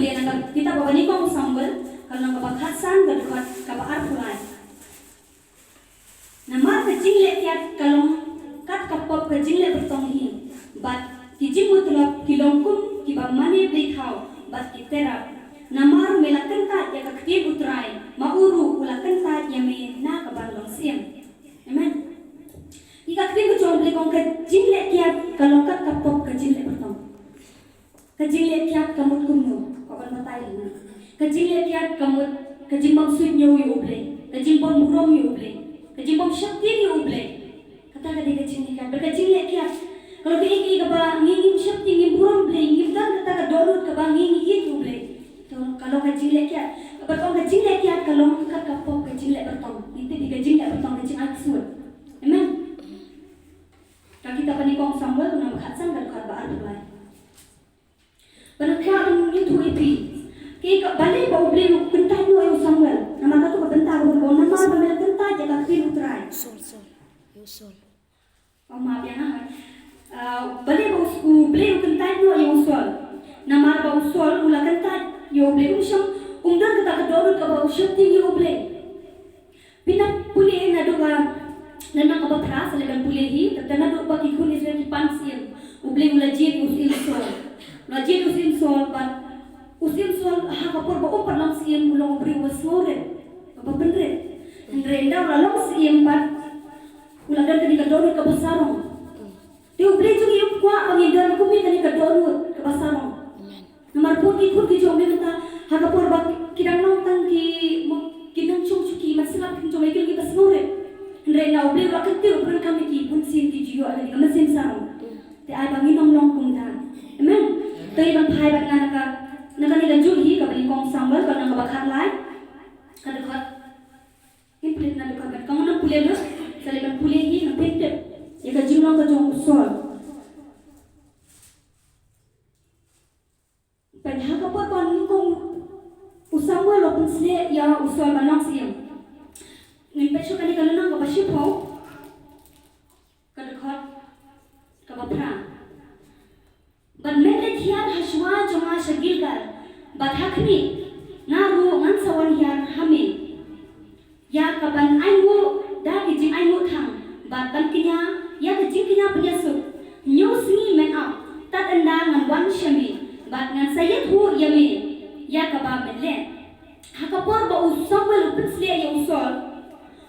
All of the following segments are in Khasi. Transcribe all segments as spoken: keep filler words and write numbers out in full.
Ïa na ka kitab ba nyngkong u Samuel, ka lynnong kaba khatsan, ka dkhot kaba arphew lai. Namar ka jingleh kiad ka long kat ka pop ka jingleh byrtong hi, bad ki jingmutlop ki long kum kiba mane bleithaw bad ki terap. Namar me la kyntait ïa ka ktien U Trai, ma u ruh u la kyntait ïa me na ka ban long syiem. Amen. Ïa ka ktien ka jong U Blei ka ong ka jingleh kiad ka long kat ka pop ka jingleh byrtong. Ka jingleh kiad ka mut kumno? Ka ban batai hi na. Ka jingleh kiad ka mut ka jingbym suidñiew ïa U Blei, ka jingbym burom ïa U Blei, ka jingbym sheptieng ïa U Blei. Kata ka dei ka jingleh kiad. Bad ka jingleh kiad ka long kaei kaei kaba ngi ngim sheptieng, ngim burom Blei, ngim don kata ka dohnud kaba ngi ngi ïeit ïa U Blei. To ka long ka jingleh kiad. Bad ka long ka jingleh kiad ka long kat ka pop ka jingleh byrtong. Ngi tip ïa ka jingleh byrtong, ka jingai ksuid. Amen. Ka kitab ba nyngkong Samuel, lynnong ba khatsan, ka dkhot ba arphew lai. Ba nga kwah ban ïathuh ïa phi. Kaei ka, balei ba U Blei u kyntait noh ïa u Samuel? Namar katto ka bynta ka bun, namar ba me la kyntait ïa ka ktien U Trai. Saul, Saul. Ïa u Saul. Oh, map ïa nga. Ah, balei ba u, U Blei u kyntait noh ïa u Saul? Namar ba u Saul u la kyntait ïa U Blei, um shym, um don kata ka dohnud kaba u sheptieng ïa U Blei. Phin nang pule naduh ka lynnong kaba phra, sa leh ban pule hi, kata naduh ba ki khun Israel ki pan syiem, U Blei u la jied ïa u syiem Saul. U la jied ïa u syiem Saul, bad u syiem Saul ha ka por ba um pat long syiem u long u briew uba sngewrit, uba pynrit. Hynrei ynda u la long syiem bad u la don kane ka dohnud kaba sarong. Te U Blei jong ngi um kwah ba ngin don kum ïa kane ka dohnud kaba sarong. Namar pun ki khun ki jong me mynta, ha ka por ba ki dang long tang ki, mo, ki nongshong shuki, man sngap ki jong me ki long kiba sngewrit. Hynrei ynda U Blei u la kyntiew, u pyndonkam ïa ki, bunsien ki ju ïoh ïa ka mynsiem sarong. Te ai ba ngin ym long kumta. Amen. To ïa ban phai bad nga na ka, na kane ka juh hi kaba nyngkong Samuel, ka lynnong kaba khatlai. Ka dkhot. Ngin pule na dkhot, bad ka ngan pule lut, sa leh ban pule hi, ngin pyntip ïa ka jinglong ka jong u Saul. Peit ha ka por ba nyngkong u Samuel u la pynsleh ïa u Saul ban long syiem. Ngin peit shuh kane ka lynnong kaba shiphew, ka dkhot kaba phra. Bad men leit hiar ha shuwa jong nga sha Gilgal, bad ha khmih, nga ruh ngan sa wan hiar ha me. Ïa ka ban ainguh da ki jingainguh thang, bad ban kñia ïa ka jingkñia pynïasuk. Hynñiew sngi men ap, tad ynda ngan wan sha me, bad ngan sa ïathuh ïa me ïa kaba men leh. Ha ka por ba u Samuel u pynsleh ïa u Saul,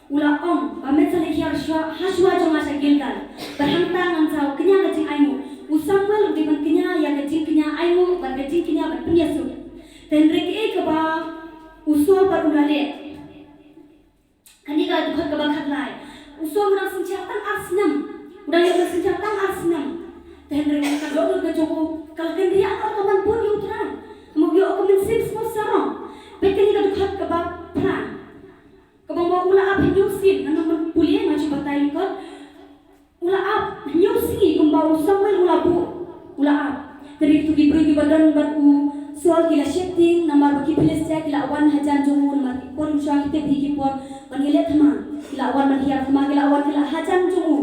u la ong ba men sa leit hiar shuwa, ha shuwa jong nga sha Gilgal, bad hangta ngan sa kñia ka jingainguh. U Samuel u dei ban kñia ïa ka jingkñia ainguh bad ka jingkñia ban pynïasuk. Te hynrei kaei kaba u Saul pat u la leh? Kane ka dkhot kaba khatlai. U Saul u dang synshar tang ar snem. U dang ïoh synshar tang ar snem. Te hynrei ka dohnud ka jong u ka la kynriah, ka la kynmaw bun ïa U Trai. Mo, ïoh ka mynsiem sngewsarong. Peit kane ka dkhot kaba phra. Kaba mo u la ap hynñiew sngi, ngan ym pule, nga shu batai lyngkot. U la ap hynñiew sngi kumba u Samuel u la buh, u la ap. Te ri kito ki briew kiba don bad u Saul ki la sheptieng, namar ba ki Philistia ki la wan hajan jong u, namar ki por mynshuwa ngi tip hi ki por ban ïaleh thma. Ki la wan ban hiar thma, ki la wan ki la hajan jong u.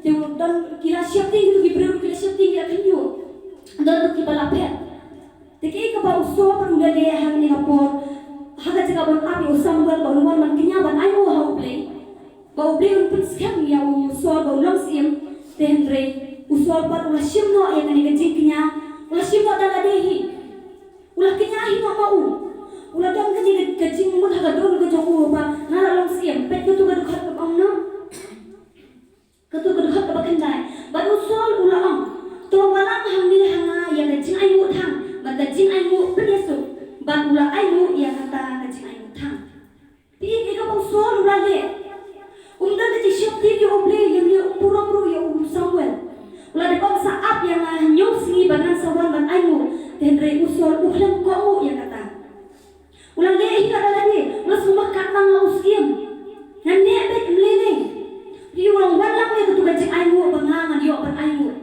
Te u don, ki la sheptieng kito ki briew, ki la sheptieng, ki la khynñiuh. Don ruh kiba la phet. Te kaei kaba u Saul pat u la leh ha kane ka por, ha ka jaka ban ap ïa u Samuel ba un wan ban kñia ban ainguh ha U Blei, ba U Blei un pynskhem ïa u Saul ba un long syiem. Te hynrei u Saul pat u la shim noh ïa kane ka jingkñia, u la shim noh da lade hi. U la kñia hi noh ma u. U la don kane ka jingmut ha ka dohnud ka jong u ba nga la long syiem. Peit kato ka dkhot kaba ong noh. Kato ka dkhot kaba khyndai. Bad u Saul u la ong, to wallam hangne ha nga ïa ka jingainguh thang bad ka jingainguh pynïasuk. Bad u la ainguh ïa kata ka jingainguh thang. Phi i kaei kaba u Saul u la leh? Um don ka jingsheptieng ïa U Blei, ïa u, um burom ruh ïa u Samuel. U la dep ong sa ap ïa nga hynñiew sngi bad ngan sa wan ban ainguh. Te hynrei u Saul u khlem kohnguh ïa kata. U la leh hi da lade, u la sngewbha katba nga u syiem. Ngan neh beit, ym lei lei. Phi i, u la ong wallam ïa kato ka jingainguh ba nga ngan ïoh ban ainguh.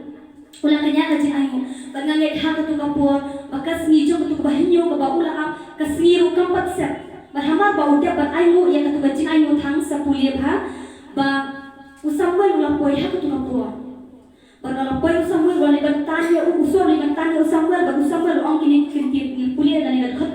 U la kñia ka jingainguh. Bad nga ngeit ha kato ka por ba ka sngi jong kato kaba hynñiew kaba u la ap, ka sngi ruh kam pat sep. Bad hamar ba u dep ban ainguh ïa kato ka jingainguh thang, sa pule bha ba u Samuel u la poi ha kato ka por. Bad u la poi u Samuel, u la leit ban tan ïa u, u Saul u leit ban tan ïa u Samuel, bad u Samuel u ong kine ki kyntien, ngin pule na kane ka dkhot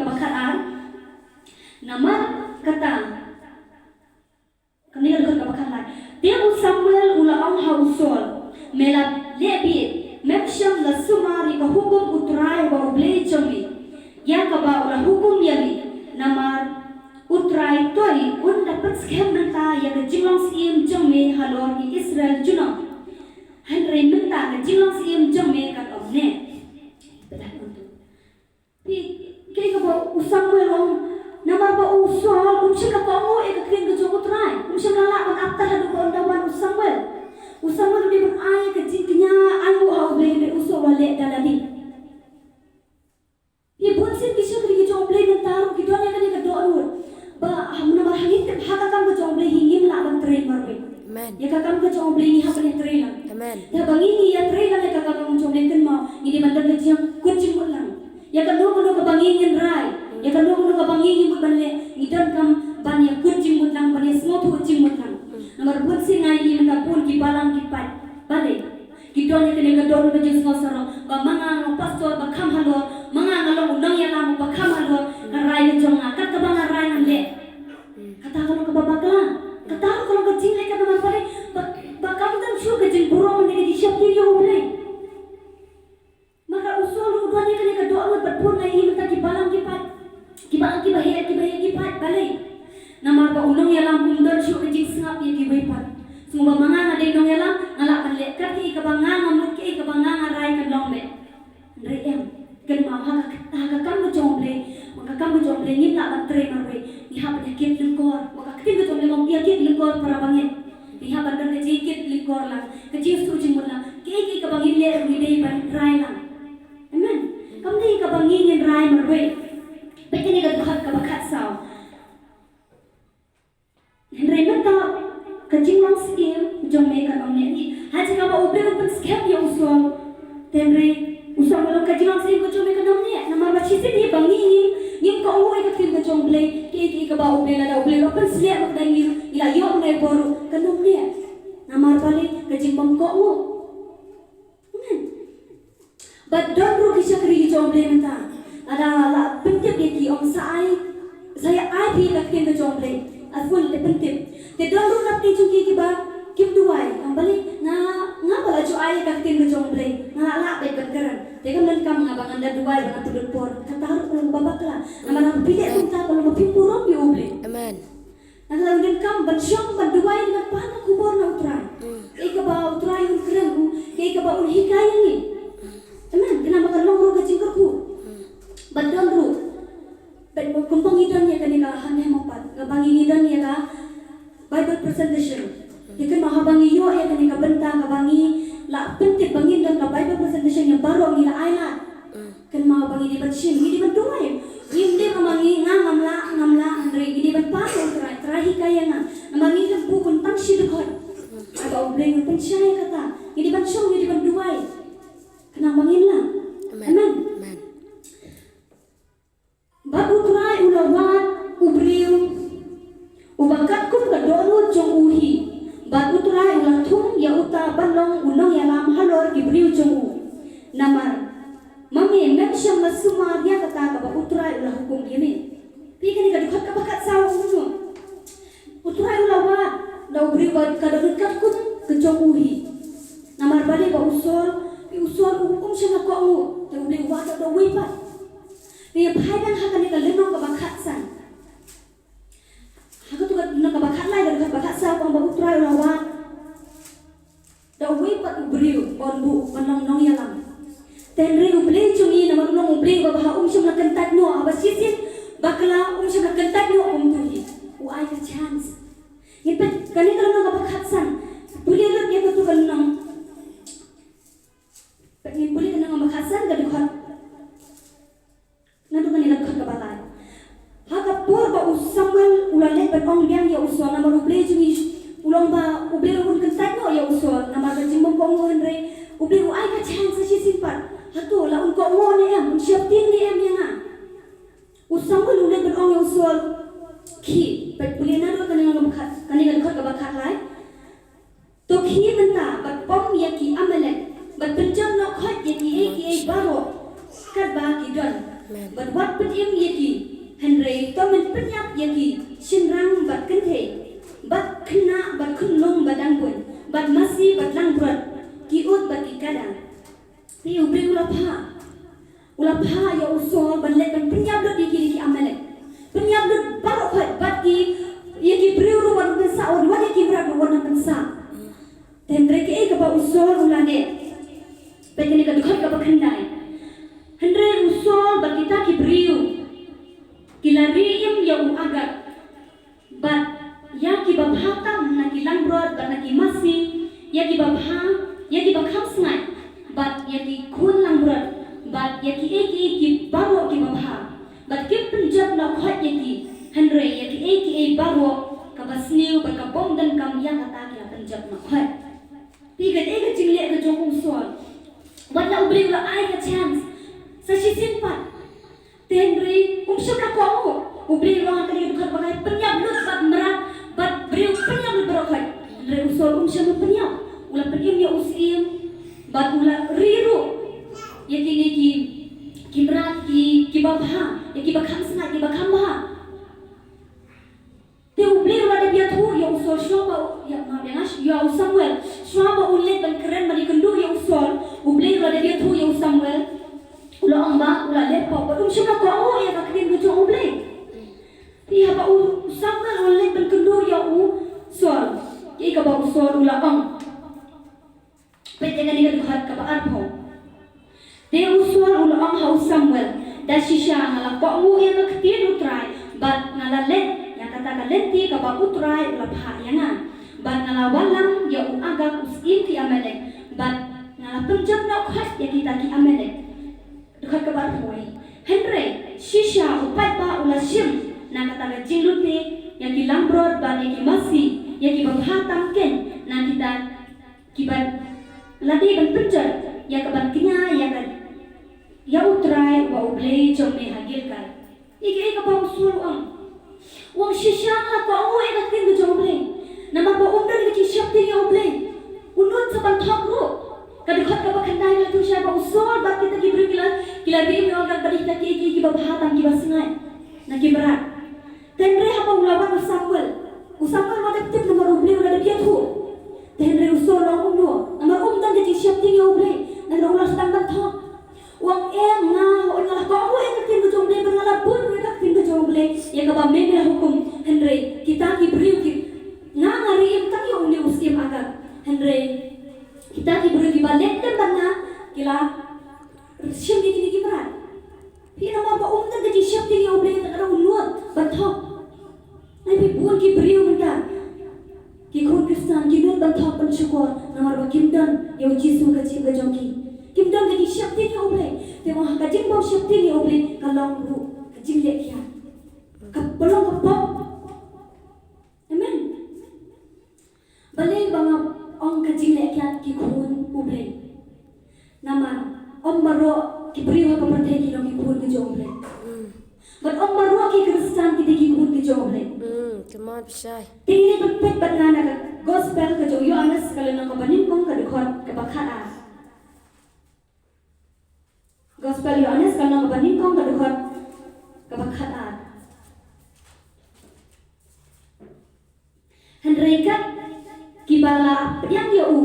Te haba ngi ngi ïatrei lang ïa ka kam jong U Blei, kynmaw ngi dei ban don ka jingkut jingmut lang. Ïa kano kano kaba ngi ngin rai, ïa kano kano kaba ngi ngi mut ban leh, ngi donkam ban ïakut jingmut lang, ban ïasngewthuh jingmut lang. Namar bun sien nga ïohi mynta bun ki balang ki paid, balei? Ki don ïa kane ka dohnud ka jingsngewsarong ba ma nga long pastor ba kham halor, ma nga nga long u nongïalam ba kham halor, ka rai ka jong nga, kat kaba nga rai ngan leh. Kata ka long kaba bakla. Kata ka long ka jingleh kaba bakla. Ba, ba kam don shuh ka jingburom ne ka jingsheptieng ïa U Blei. Namar u Saul u don ïa kane ka dohnud bad bun nga ïohi mynta ki balang ki paid, ki balang kiba heh, kiba heh ki paid, balei? Namar ba u nongïalam um don shuh ka jingsngap ïa kiwei pat. Sngewbha ma nga nga dei nongïalam, nga lah ban leh kat kiei kaba nga nga mut, kiei kaba nga nga rai kan long beit. Hynrei em, kynmaw ha ka, ha ka kam ka jong U Blei, ha ka kam ka jong U Blei ngim lah ban trei marwei, ngi hap ban ïakit lyngkor, ha ka ktien ka jong U Blei ong ïakit lyngkor para bangeit. Ngi hap ban don ka jingkit lyngkor lang, ka jingsngewthuh jingmut lang, kiei kiei kaba ngin leh ngi dei ban rai lang. Amen. Kam dei kaba ngi ngin rai marwei. Peit kane ka dkhot kaba khatsaw. Hynrei mynta ka jinglong syiem jong me kan ym neh hi. Ha jaka ba U Blei u pynskhem ïa u Saul. Te hynrei u Saul u ong ka jinglong syiem ka jong me kan ym neh. Namar ba shisien hi ba ngi ngim, ngim kohnguh ïa ka ktien ka jong U Blei. Kiei kiei kaba U Blei, lada U Blei u la pynshlur ïa ngi, ngi la ïoh ngi bor ruh kan ym neh. Namar balei? Ka jingbym kohnguh. Amen. Bad don ruh ki shakri ki jong U Blei mynta. Lada la pyntip ïa ki, ong sa ai, sa ïa ai phi ka ktien ka jong U Blei. A phone te pyntip. Te don ruh na pdeng jong ki kiba kim duwai. Ong balei nga, nga ba la ju ai ïa ka ktien ka jong U Blei. Nga la lah beit ban kren. Te kam donkam nga ba ngan da duwai ba ngan pynlut por. Kata ruh ka long kaba bakla. Namar nang phi leh kumta ka long ba phim burom ïa U Blei. Amen. Nang la donkam ban shong ban duwai, ban pan ka khubor na U Trai. Kaei kaba U Trai un kren, kaei kaba un hikai ïa ngi. Amen. Khnang ba kan long ruh ka jingkyrkhu. Bad don ruh. Bad kumba ngi don ïa kane ka, ha ne mo pat, kaba ngi ngi don ïa ka Bible presentation. Te kynmaw haba ngi ïoh ïa kane ka bynta kaba ngi la pyntip ba ngin don ka Bible presentation, ïa baroh ngi la ailad. Kynmaw ba ngi dei ban shim, ngi dei ban duwai. Ngim dei ba ma ngi, nga ngam lah, ngam lah, hynrei ngi dei ban pan ïa U Trai, Trai hikai ïa nga. Namar ngi khlem buh tang shi dkhot. Haba U Blei un pynshai ïa kata. Ngi dei ban shong, ngi dei ban duwai. Khnang ba ngin lah. Amen. Amen. Amen. Bad U Trai u la wad u briew uba katkum ka dohnud jong u hi. Bad U Trai u la thung ïa uta ban long u nongïalam halor ki briew jong u. Namar ma me mem shym la sumar ïa kata kaba U Trai u la hukum ïa me. Phi, kane ka dkhot kaba khatsaw u ong kumno? U Trai u la wad da u briew bad ka dohnud katkum ka jong u hi. Namar balei? Ba u Saul, phi, u Saul u um shym la kohnguh, te U Blei u wad da uwei pat. Phi, phai biang ha kane ka lynnong kaba khatsan. Ha katu ka lynnong kaba khatlai, ka dkhot ba khatsaw ka ong ba U Trai u la wad da uwei pat u briew ban buh ban long nongïalam. Te hynrei U Blei jong ngi namar u long U Blei uba bha, um shym la kyntait noh, haba shisien bakla um shym la kyntait noh kumto hi. U ai ka chance. Ngin peit kane ka lynnong kaba khatsan. Pule lut ïa katu ka lynnong. Peit, ngin pule ka lynnong kaba khatsan, ka dkhot. Naduh kane ka dkhot kaba lai. Ha ka por ba u Samuel u la leit ban ong biang ïa u Saul, namar U Blei jong ngi u long ba U Blei un kyntait noh ïa u Saul, namar ka jingbym kohnguh, hynrei U Blei u ai ka chance sa shisien pat. Hato la un kohnguh ne em, un sheptieng ne em ïa nga? U Samuel u leit ban ong ïa u Saul, khie, peit, pule naduh kane ka dkhot, kane ka dkhot kaba khatlai. To khie mynta bad pom ïa ki Amalek, bad pynjot noh khoit ïa kiei kiei baroh katba ki don. Amen. Bad wat pynim ïa ki, hynrei to men pynïap ïa ki shynrang bad kynthei, bad khynnah bad khunlung bad dangbuin, bad masi bad langbrot, ki ut bad ki kada. Phi, U Blei u la phah. U la phah ïa u Saul ban leit ban pynïap lut ïa ki, ïa ki Amalek. Pynïap lut baroh khoit, bad ki, ïa ki briew ruh wat pynsah, wat, wat ïa ki mrad ruh wat pynsah. Te hynrei kaei kaba u Saul u la leh? Peit kane ka dkhot kaba khyndai. Hynrei u Saul bad kita ki briew ki la ri im ïa u Agag. Bad ïa kiba bha tam na ki langbrot bad na ki masi, ïa kiba bha, ïa kiba kham sngaid, bad ïa ki khun langbrot, bad ïa kiei kiei ki baroh kiba bha, bad kim pynjot noh khoit ïa ki, hynrei ïa kiei kiei baroh kaba sniew bad ka bym donkam ïa kata ki la pynjot noh khoit. Phi, ka dei ka jingleh ka jong u Saul. Wat la U Blei u la ai ka chance sa shisien pat. Te hynrei um shym la kohnguh. U Blei u la ong ha kane ka dkhot ba ngai, pynïap lut bad mrad bad briew, pynïap lut baroh khoit. Hynrei u Saul um shym la pynïap. U la pynim ïa u syiem bad u la ri ruh ïa kine ki, ki mrad ki, kiba bha, ïa kiba kham sngaid, kiba kham bha. Te U Blei u la dep ïathuh ïa u Saul shuwa ba u, ïa, ma, ïa nga, ïa u Samuel shuwa ba un leit ban kren ban ïakynduh ïa u Saul. U Blei u la dep ïathuh ïa u Samuel. U la ong ba u la leh pop bad um shym la kohnguh ïa ka ktien ka jong U Blei. Te haba u Samuel u leit ban kynduh ïa u Saul, ïa kaba u Saul u la ong. Peit ïa kane ka dkhot kaba arphew. Te u Saul u la ong ha u Samuel, da shisha nga la kohnguh ïa ka ktien U Trai bad nga la leit ïa kata ka lynti kaba U Trai u la phah ïa nga. Bad nga la wallam ïa u Agag u syiem ki Amalek bad nga la pynjot noh khoit ïa kita ki Amalek. Dkhot kaba arphew wei. Hynrei shisha u paidbah u la shim na kata ka jinglute ïa ki langbrot bad ïa ki masi, ïa kiba bha tam keiñ na kita kiba la dei ban pynjot ïa kaban kñia ïa ka, ïa U Trai uba U Blei jong me ha Gilgal. Ïa kaei kaba u Saul u ong. U ong shisha nga la kohnguh ïa ka ktien ka jong U Blei. Namar ba um don ka jingsheptieng ïa U Blei. U nud sa ban thok ruh. Ka dkhot kaba khyndai ka la ong shai ba u Saul bad kita ki briew ki la, ki la ri ïa u Agag bad ïa kita kiei kiei kiba bha tam kiba sngaid na ki mrad. Te hynrei haba u la wan u Samuel, u Samuel u la dep tip namar U Blei u la dep ïathuh. Te hynrei u Saul u ong kumno, namar um don ka jingsheptieng ïa U Blei, namar u la sdang ban thok. U ong em, nga, u ong nga la kohnguh ïa ka ktien ka jong U Blei bad nga la bud ïa ka ktien ka jong U Blei ïa kaba me me la hukum. Hynrei kita ki briew ki, nga nga ri im tang ïa une u syiem Agag. Hynrei kita ki briew kiba leh dem bad nga ki la shim ïa kine ki mrad. Phi, namar ba um don ka jingsheptieng ïa U Blei, te ka dei u nud ban thok. Ngi phi, bun ki briew mynta, ki khun Khristan ki nud ban thok ban shukor namar ba kim don ïa U Jisu ha ka jingim ka jong ki. Kim don ka jingsheptieng ïa U Blei. Te mo ha ka jingbym sheptieng ïa U Blei ka long ruh ka jingleh kiad, kaba long ka pop. Amen. Balei ba nga ong ka jingleh kiad ki khun U Blei? Namar ym baroh ki briew ha ka pyrthei ki long ki khun ki jong U Blei. Bad ym baroh ki Khristan ki dei ki khun ki jong U Blei. Hmm, come on, Pishai. Te ngin ïa peit bad nga na ka Gospel ka jong u Ïoannis ka lynnong kaba nyngkong ka dkhot kaba khatar. Gospel Ïoannis ka lynnong kaba nyngkong ka dkhot kaba khatar. Hynrei kat kiba la pdiang ïa u,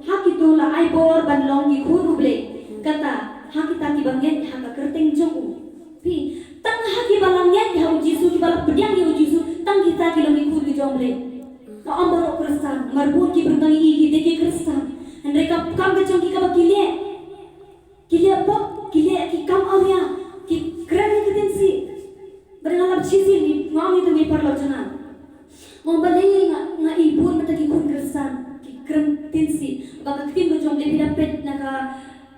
ha kito la ai bor ban long ki khun U Blei, kata ha kita kiba ngeit ha ka kyrteng jong u. Phi, tang ha kiba la ngeit ha U Jisu, kiba la pdiang ïa U Jisu, tang kita ki long ki khun ki jong U Blei. Ka ym baroh Khristan, namar bun ki briew tang ïa ki dei ki Khristan. Hynrei ka kam ka jong ki kaba ki leh, ki leh pop, ki leh ki kam awria, ki kren ïa ka ktien sih. Bad nga lap shisien, nga ong ïa tu i paralok jong nga. Nga ong balei nga, nga i bun mynta ki khun Khristan ki kren ktien sih. Ba ka ktien ka jong U Blei, phi da peit na ka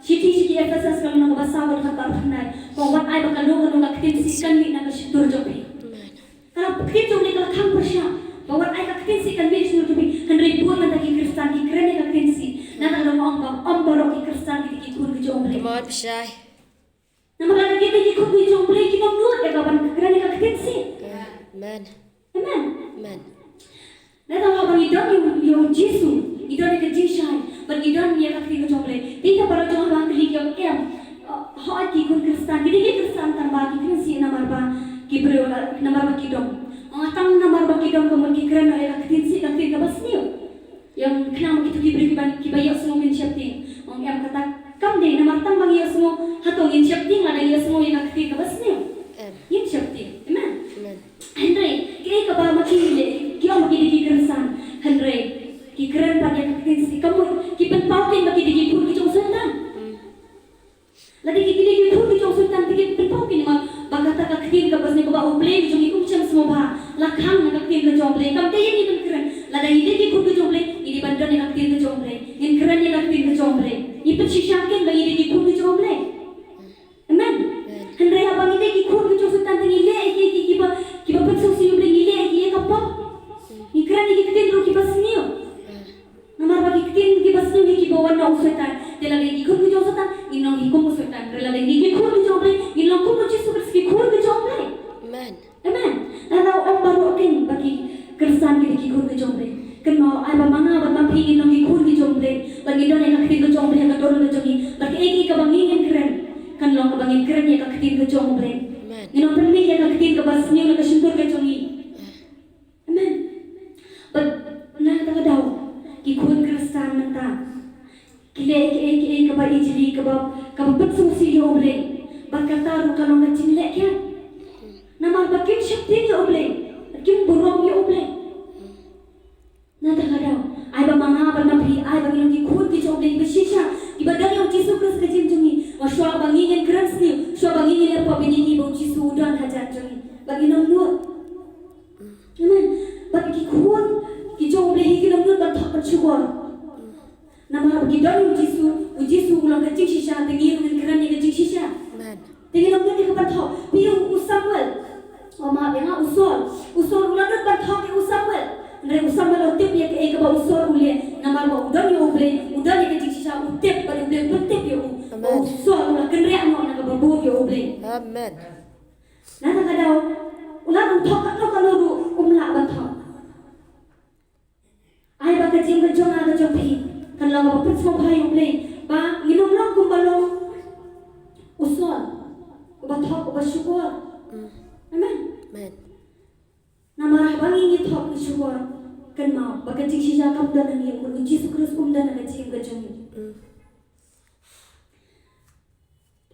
shithi sha ki Ephesus ka lynnong kaba saw ka dkhot ba arphew khyndai. Ka ong wat ai ba kano kano ka ktien sih kan mih na ka shyntur jong phi. Ka la, ka ktien jong U Blei ka la khang pyrshah ba wat ai ka ktien sih kan mih sha ka jong phi. Hynrei bun mynta ki Khristan ki kren ïa ka ktien sih. Nangta nga ong ba ym baroh ki Khristan ki dei ki khun ki jong U Blei. Come on, Pishai. Namar lada ki dei ki khun ki jong U Blei kin ym nud ïa ka ban kren ïa ka ktien sih. Amen. Amen. Amen. Nangta haba ngi don ïa u, ïa u Jisu, ngi don ïa ka jingshai bad ngi don ïa ka ktien ka jong U Blei. Te ïa para jong, haba ngi kylli ki ong em, hooid ki khun Khristan ki dei ki Khristan tang ba ki kren sih namar ba ki briew, namar ba ki dom. Nga, tang namar ba ki dom ka mut ki kren ïa ka ktien sih, ka ktien kaba sniew. Ïa khnang ba kito ki briew kiba, kiba ïohsngew kin sheptieng. Ong em, kata kam dei, namar tang ba ngi ïohsngew, hato ngin sheptieng lada ngi ïohsngew ïa ka ktien kaba sniew? Em. Ngin sheptieng. Amen. Amen. Hynrei kiei kaba ma ki leh, ki ong ba ki dei ki Khristan, hynrei ki kren pat ïa ka ktien sih, ka mut ki pynpaw kein ba ki dei ki khun ki jong u Soitan. Hmm. Lada ki dei ki khun ki jong u Soitan, te ki pynpaw kein ma ba kata ka ktien kaba sniew kaba U Blei ka jong ngi um shym sngewbha la khang na ka ktien ka jong U Blei. Kam dei ïa ngi ban kren. Lada ngi dei ki khun ki jong U Blei, ngi dei ban don ïa ka ktien ka jong U Blei, ngin kren ïa ka ktien ka jong U Blei. Ngi pynshisha kein ba ngi dei ki khun ki jong U Blei. Amen. Amen. Hynrei haba ngi dei ki khun ki jong u Soitan, te ngi leh ïa ki, ki, kiba, kiba pynsngewsih ïa U Blei, ngi leh ïa ki ïa ka pop. Ngi kren ïa ki ktien ruh kiba sniew. Namar ba ki ktien kiba sniew Long kaba ngin kren ïa ka ktien ka jong U Blei. Amen. Ngin ong pynmih ïa ka ktien kaba sniew na ka shyntur ka jong ngi. Amen. Bad na kata ka daw, ki khun Khristan mynta ki leh kiei kiei kaba ijli, kaba, kaba pynsngewsih ïa U Blei. Bad kata ruh ka long ka jingleh kiad. Namar ba kim sheptieng ïa U Blei. Kim burom ïa U Blei. Na kata ka daw, ai ba ma nga bad ma phi, ai ba ngi long ki khun ki jong U Blei kiba shisha, kiba don ïa U Jisu Khrist ha ka jingim jong ngi. Ba shuwa ba ngi ngin kren sniew, shuwa ba ngi ngin leh pop, ngi ïohi ba U Jisu u don hajan jong ngi. Ba ngin ym nud. Amen. Bad ki khun ki jong U Blei hi kin ym nud ban thok ban shukor. Namar ba ki don ïa U Jisu, U Jisu u long ka jingshisha, te ngi ruh ngin kren ïa ka jingshisha. Amen. Te ngin ym nud ïa ka ban thok. Phi ïohi u Samuel. Oh, map ïa nga, u Saul. U Saul u la nud ban thok ïa u Samuel. Hynrei u Samuel u tip ïa kaei kaba u Saul u leh. Namar ba u don ïa U Blei, u don ïa ka jingshisha, u tip ba U Blei u pyntip ïa u. Ba u Saul u la kynriah noh na kaba bun ïa U Blei. Amen. Na kata ka daw, u la dang thok katno katno ruh um lah ban thok. Ai ba ka jingim ka jong nga ka jong phi kan long kaba pynsngewbha ïa U Blei, ba ngin ym long kumba long u Saul, uba thok, uba shukor. Mm. Amen. Amen. Namar haba ngi ngi thok ngi shukor, kynmaw ba ka jingshisha kam don ha ngi, U Jisu Khrist um don ha ka jingim ka jong ngi. Mm.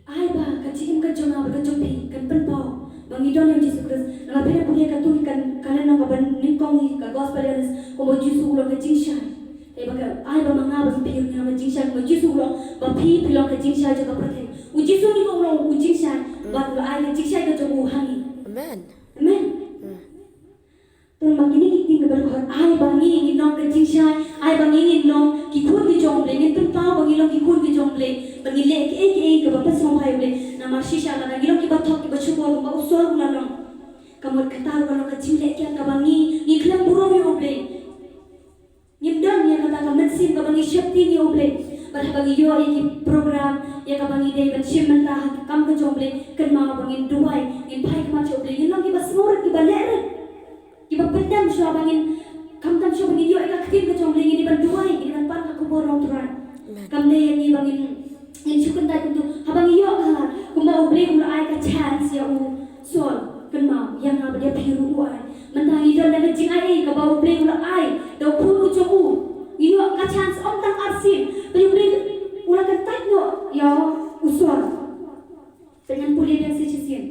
Ai ba ka jingim ka jong nga bad ka jong phi kan pynpaw ba ngi don ïa U Jisu Khrist. Namar phi da pule katto hi kan, kan long kaba nyngkong hi ka gospel, ïa kumba U Jisu u long ka jingshai. Ai ba ka, ai ba ma nga bad phi ngi long ka jingshai, kumba U Jisu u long ba phi, phi long ka jingshai jong ka pyrthei. U Jisu ni u long u jingshai, bad u la ai ka jingshai ka jong u ha ngi. Amen. Amen. Mm. Tang ba kine ki ktien kiba dkhot, ai ba ngi ngin long ka jingshai, ai ba ngi ngin long ki khun ki jong U Blei, ngin pynpaw ba ngi long ki khun ki jong U Blei, ba ngin leh kiei kiei kaba pynsngewbha ïa U Blei. Namar shisha lada ngi long kiba thok, kiba shukor kumba u Saul u la long, ka mut kata ruh ka long ka jingleh kiad kaba ngi, ngi khlem burom ïa U Blei. Ngim don ïa kata ka mynsiem kaba ngi sheptieng ïa U Blei. Bad haba ngi ïoh ïa ki program, ïa kaba ngi dei ban shim bynta ha ka kam ka jong U Blei, kynmaw ba ngin duwai, ngin phai khmat sha U Blei, ngin long kiba sngewrit, kiba leh rit. Kiba pyndem shuwa ba ngin, khamtam shuwa ba ngin ïoh ïa ka ktien ka jong U Blei, ngin ïa ban duwai, ngin ïa ban pan ka khubor na U Trai. Amen. Kam dei ïa ngi ba ngin, ngin shu kyntait kumto. Haba ngi ïoh ka, kumba U Blei u la ai ka chance ïa u Saul, kynmaw, ïa nga bad ïa phi ruh u ai. Mynta ngi don da ka jingai kaba U Blei u la ai da u khun u jong u. Ngi ïoh ka chance ym tang arsien, ba U Blei u la kyntait noh ïa u Saul. Te ngan pule biang sa shisien.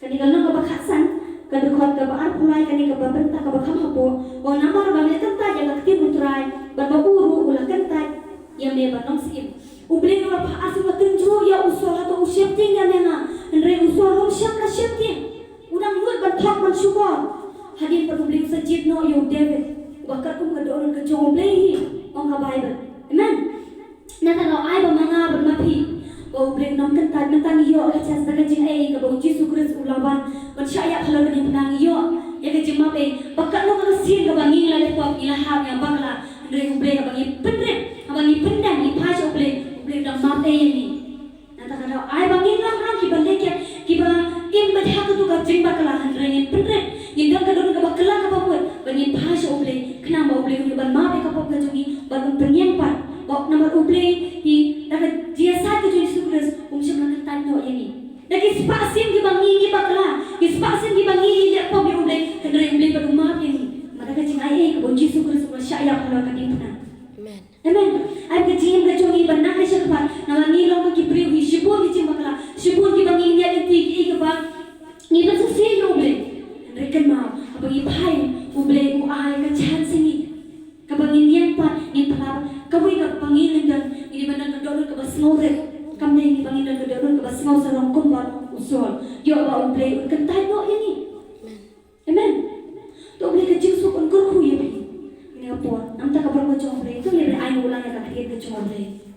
Kane ka lynnong kaba khatsan, ka dkhot kaba arphew lai, kane kaba bynta kaba kham hapoh. Namar ba me kyntait ïa ka ktien U Trai, bad ba u ruh u la kyntait ïa me ban long syiem. U Blei u la phah arsien, u la tynjuh ïa u Saul, hato u sheptieng ïa me nga? Hynrei u Saul um shym la sheptieng. U dang nud ban thok ban shukor. Hadien pat U Blei u sa jied noh ïa u David, uba katkum ka dohnud ka jong U Blei hi, ong ka Baibl. Amen. Nangta ngi ai ba ma nga bad ma phi, ba U Blei un ym kyntait, mynta ngi ïoh ka chance da ka jingai kaba U Jisu Khrist u la wan ban shah ïap halor kane ka dien, ngi ïoh ïa ka jingmap ei. Ba katno katno sien kaba ngi la leh pop, ngi la hap, ngi la bakla, hynrei U Blei haba ngi pynrit, haba ngi pyndem, ngi phai sha U Blei, U Blei u dang map ei ïa ngi. Nangta ka daw, ai ba ngin long, long kiba leh kiad, kiba im beit ha kato ka jingbakla, hynrei ngin pynrit, ngin don ka dohnud kaba bakla kaba mut ba ngin phai sha U Blei, khnang ba U Blei un ïoh ban map ïa ka pop ka jong ngi, bad un pynïeng pat. Bad namar U Blei hi, da ka jingïasaid ka jong U Jisu Khrist, um shym la kyntait noh ïa ngi. Da ki spah sien kiba ngi ngi bakla, ki spah sien kiba ngi ngi leh pop ïa U Blei, hynrei U Blei pat u map ïa ngi. Namar da ka jingai kaba U Jisu Khrist u la shah ïap halor ka diengphna. Amen. Amen. Ai ka jingim ka jong ngi ban nang ka shakhmat, namar ngi long ki briew hi, shibun ki jingbakla, shibun kiba ngi ngi lynti kiei kiba ngi ban sngewsih ïa U Blei. Hynrei kynmaw, haba ngi phai, U Blei u ai ka chance ïa ngi. Kaba ngin ïeng pat, ngin pynlap, kawei kaba ngi ngin don, ngin ïa ban don ka dohnud kaba sngewrit. Kam dei ngi ba ngin don ka dohnud kaba sngewsarong kumba u Saul. Ïoh ba U Blei un kyntait noh ïa ngi. Amen. Amen. To U Blei ka jingsuk un kyrkhu ïa phi. Ngin ïa por. Namar ka por ka jong U Blei. To U Blei ai u lang ïa ka ktien ka jong U Blei.